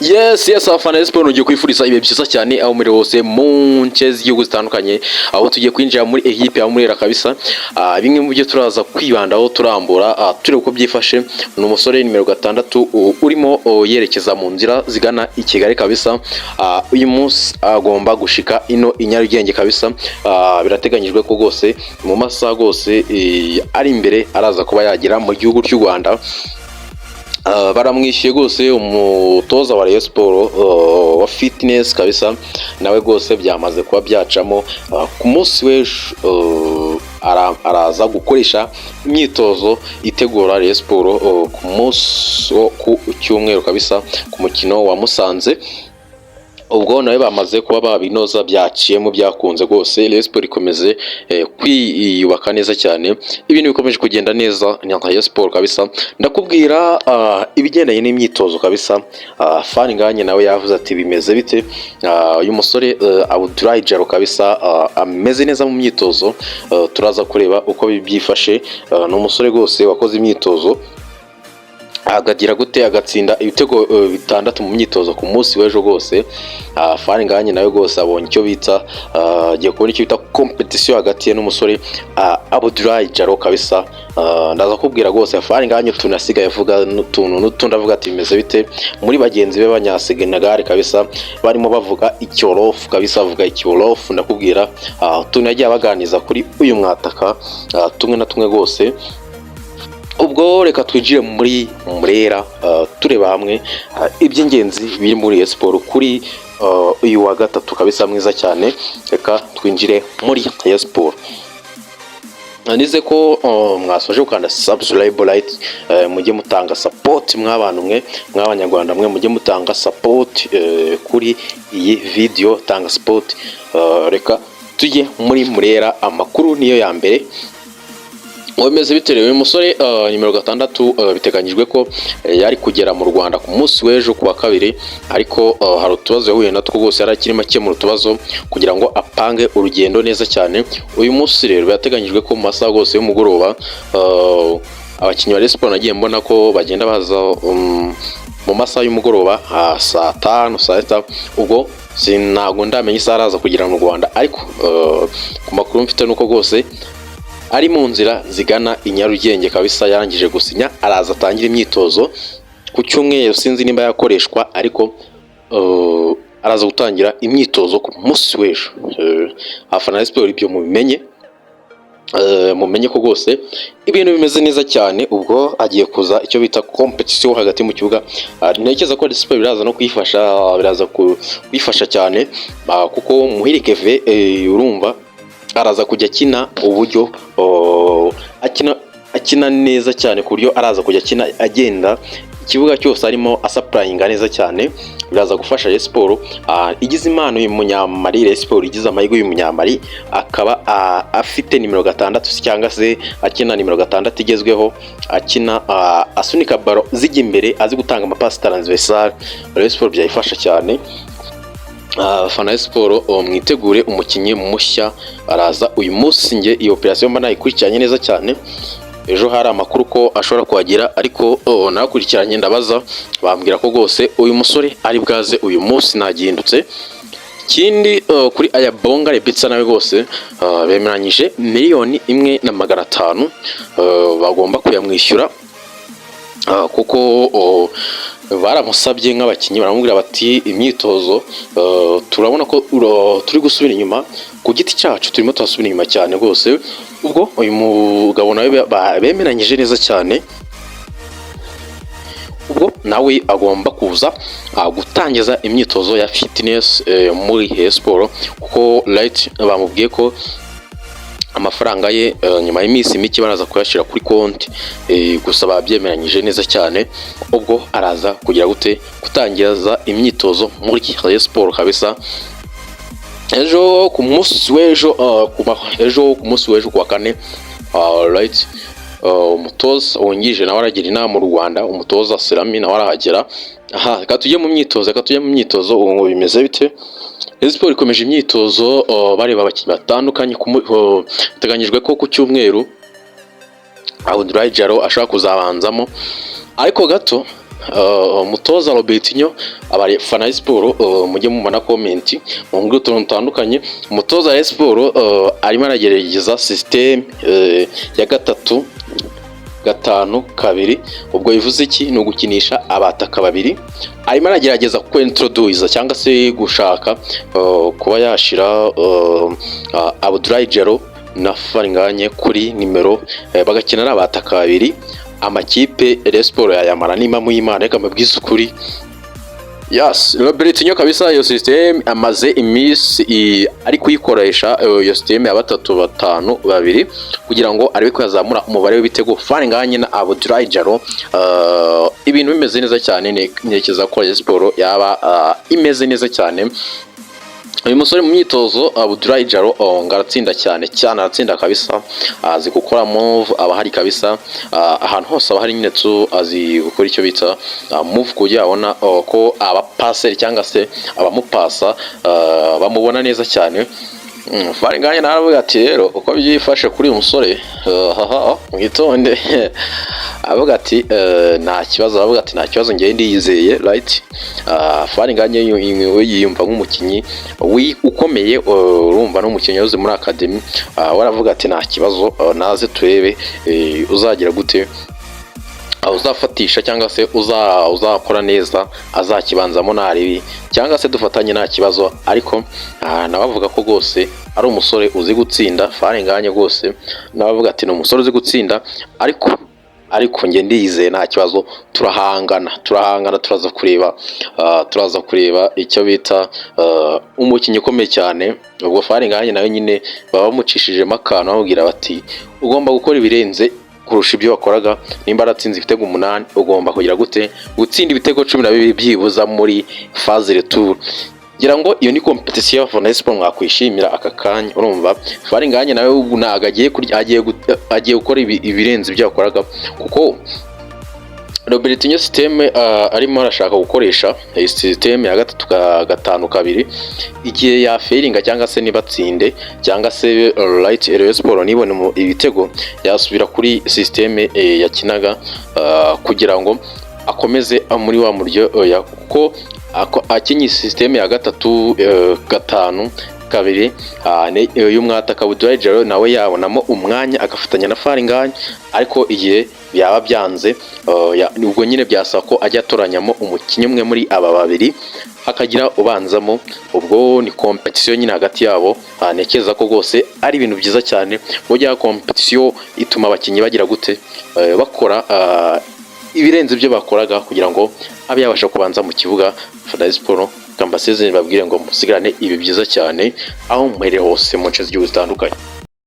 Yes, abafana ba Sport, ngiye kwifuriza ibihe byiza cyane aho muri hose mu nce z'igihugu zitandukanye, aho tugiye kwinjira muri equipe ya Murera kabisa. Bimwe mu byo turaza kwibandaho turambura, tureba uko byifashe, ni umusore nimero 6 urimo yerekeza mu nzira zigana i Kigali kabisa. Uyu munsi agomba gushika ino i Nyarugenge kabisa. Birateganyijwe ko rwose mu masaha rwose ari imbere araza kuba yagera mu gihugu cy'u Rwanda. Baramwishyuye rwose umutoza wa Rayon Sport wa fitness kabisa, nawe rwose byamaze kuba byacamo. Ku munsi w'ejo araza gukoresha imyitozo itegura Rayon Sport ku munsi wo ku cyumweru kabisa, ku mukino wa Musanze. Ubwo nawe bamaze kuba babinoza, byaciyemo, byakunze rwose. Rayon Sport ikomeze kwiyubaka neza cyane, ibintu bikomeje kugenda neza ni Rayon Sport kabisa. Ndakubwira ibigendanye n'imyitozo kabisa. Fall Ngagne nawe yavuze ati: "Bimeze bite?" Uyu musore Abdoulaye Jallow kabisa ameze neza mu myitozo. Turaza kureba uko byifashe. Ni umusore rwose wakoze imyitozo akagira gute, agatsinda ibitego 6 mu myitozo ku munsi w'ejo rwose. Fall Ngagne nawe rwose abonye icyo bita, agiye kubona icyo bita competition hagati ye n'umusore Abdoulaye Jallow kabisa. Ndaza kubwira rwose Fall Ngagne utuntu asigaye avuga n'utuntu n'utundi, avuga ati: "Bimeze bite?" muri bagenzi be b'Abanyasenegal kabisa, barimo bavuga icyorofu kabisa, bavuga icyorofu. Ndakubwira utuntu yagiye abaganiza kuri uyu mwataka, tumwe na tumwe rwose. Ubwo reka twinjire muri Murera, tureba hamwe iby'ingenzi biri muri Rayon Sport kuri uyu wa gatatu kabisa mwiza cyane. Reka twinjire muri Rayon Sport. Nize ko mwasoje gukanda subscribe, like, mujye mutanga support mw'abantu mwe, mw'Abanyarwanda mwe, mujye mutanga support kuri iyi video, tanga support. Reka tujye muri Murera, amakuru niyo ya mbere. Bimeze bite rero? Uyu musore nimero 6 biteganyijwe ko yari kugera mu Rwanda ku munsi w'ejo ku wa kabiri, ariko hari utubazo yahuye natwo rwose, yari akirimo akemura utubazo kugira ngo apange urugendo neza cyane. Uyu munsi rero birateganyijwe ko mu masaha rwose y'umugoroba, abakinnyi ba Rayon Sports nagiye mbona ko bagenda baza mu masaha y'umugoroba, saa 5, saa 6. Ubwo ntabwo ndamenya isaha araza kugera mu Rwanda, ariko ku makuru mfite nuko rwose ari mu nzira zigana i Nyarugenge kabisa, yarangije gusinya, araza atangire imyitozo ku cyumweru. Sinzi nimba yakoreshwa, ariko araza gutangira imyitozo ku munsi w'ejo. Abafana ba siporo ibyo mubimenye, mumenye ko rwose ibintu bimeze neza cyane. Ubwo agiye kuza icyo bita competition hagati mu kibuga. Ntekereza ko siporo biraza no kuyifasha, biraza kuyifasha cyane, kuko Muhire Kevin urumva araza kujya akina uburyo akina neza cyane, ku buryo araza kujya akina agenda ikibuga cyose arimo asupplyinga neza cyane, biraza gufasha Rayon Sport. Igize impano uyu munyamari, Rayon Sport igize amahirwe uyu munyamari akaba afite nimero 6 cyangwa se akina nimero 6 igezweho, akina asunika ballon zijya imbere, azi gutanga amapasi transversal, Rayon Sport byayifasha cyane. Abafana ba siporo mwitegure umukinnyi mushya araza uyu munsi. Nge iyi operation mba nayikurikiranye neza cyane. Ejo hari amakuru ko ashobora kuhagera, ariko nakurikiranye ndabaza, bambwira ko rwose uyu musore ari bwaze uyu munsi, ntagihindutse. Ikindi kuri Ayabonga Lebitsa nawe rwose bemeranyije 1,500,000, bagomba kuyamwishyura, kuko baramusabye nk'abakinnyi, baramubwira bati: "Imyitozo turabona ko turi gusubira inyuma ku giti cyacu, turimo turasubira inyuma cyane rwose." Ubwo uyu mugabo nawe bemeranyije neza cyane, ubwo nawe agomba kuza gutangiza imyitozo ya fitness muri Rayon Sport, kuko right bamubwiye ko amafaranga ye nyuma y'iminsi mike baraza kuyashyira kuri konti, gusa babyemeranyije neza cyane. Ubwo araza kugira gute, gutangiza imyitozo muri Rayon Sport kabisa. Ejo ku munsi w'ejo, ejo ku munsi w'ejo ku wa kane, right, umutoza wungirije nawe aragira inama mu Rwanda, umutoza Serami nawe arahagera. Aha reka tujye mu myitozo, reka tujye mu myitozo. Ubu ngo bimeze bite? Rayon Sport ikomeje imyitozo, bareba abakinnyi batandukanye. Biteganyijwe ko ku cyumweru Abdoulaye Jallow ashobora kuzabanzamo, ariko gato Umutoza Robertinho, abafana siporo, mujye mubona comment, mumbwire utuntu dutandukanye. Umutoza wa siporo arimo aragerageza système ya 3-5-2. Ubwo bivuze iki? Ni ugukinisha abataka babiri. Arimo aragerageza kwintroduza cyangwa se gushaka kuba yashira Abdoulaye Jallow na Fall Ngagne kuri nimero, bagakina ari abataka babiri. Amakipe Rayon Sport yayamara nimba muyimana. Reka mbabwize ukuri. Yes, Robertinho kabisa, iyo system amaze iminsi ari kuyikoresha, iyo system ya 3-5-2, kugira ngo arebe ko yazamura umubare w'ibitego. Fall Ngagne na Abdoulaye Jallow, ibintu bimeze neza cyane. Ntekereza ko Rayon Sport yaba imeze neza cyane. Uyu musore mu myitozo, Abdoulaye Jallow, oh, ngo aratsinda cyane cyane, aratsinda kabisa, azi gukora move, aba ahari kabisa, ahantu hose aba ahari nyine tu, azi gukora icyo bita move, kugira abona, oh, ko abapaseri cyangwa se abamupasa bamubona neza cyane. Fall Ngagne nawe aravuga ati rero uko byifashe kuri uyu musore, haha, mwitonde. Avuga ati nta kibazo, aravuga ati nta kibazo, ngewe ndiyizeye, right? Fall Ngagne we yiyumva nk'umukinnyi ukomeye, urumva n'umukinnyi wahoze muri academy. We aravuga ati nta kibazo, naze turebe uzagira gute, uzafatisha cyangwa se uzakora neza, azakibanzamo naribi cyangwa se dufatanye, nta kibazo. Ariko nawe avuga ko rwose ari umusore uzi gutsinda. Fall Ngagne rwose nawe avuga ati ni umusore uzi gutsinda, ariko njye ndiyizeye, nta kibazo, turahangana, turahangana, turaza kureba, turaza kureba icyo bita umukinnyi ukomeye cyane. Ubwo Fall Ngagne nawe nyine baba bamucishijemo akantu, bamubwira bati ugomba gukora ibirenze kurusha ibyo wakoraga. Nimba aratsinze ibitego 8, ugomba kugira gute? Gutsinda ibitego 12 byibuza muri phase retour. Ngira ngo iyo ni compétition y'abafana siporo mwakwishimira aka kanya. Urumva Fall Ngagne nawe ubu ntabwo agiye kurya, agiye gukora ibirenze ibyo yakoraga, kuko Robertinho système arimo arashaka gukoresha, système ya 3-5-2, igihe yafailinga cyangwa se nibatsinde cyangwa se right, Rayon Sport nibone mu ibitego, yasubira kuri système yakinaga kugira ngo akomeze muri wa muryo, kuko akinye système ya 3-5-2, y'umwataka Abdoulaye Jallow nawe yabonamo umwanya agafatanya na Fall Ngagne. Ariko igihe byaba byanze, ubwo nyine byasaba ko ajya atoranyamo umukinnyi umwe muri aba babiri, hakagira ubanzamo. Ubwo ni compétition nyine hagati yabo. Ntekereza ko rwose ari ibintu byiza cyane. Burya compétition ituma abakinnyi bagira gute? Bakora ibirenze ibyo bakoraga kugira ngo abe yabasha kubanza mu kibuga. Fana Siporo kambasezeranye, babwire ngo musigarane ibi byiza cyane aho muherereye hose mu nce z'igihugu zitandukanye.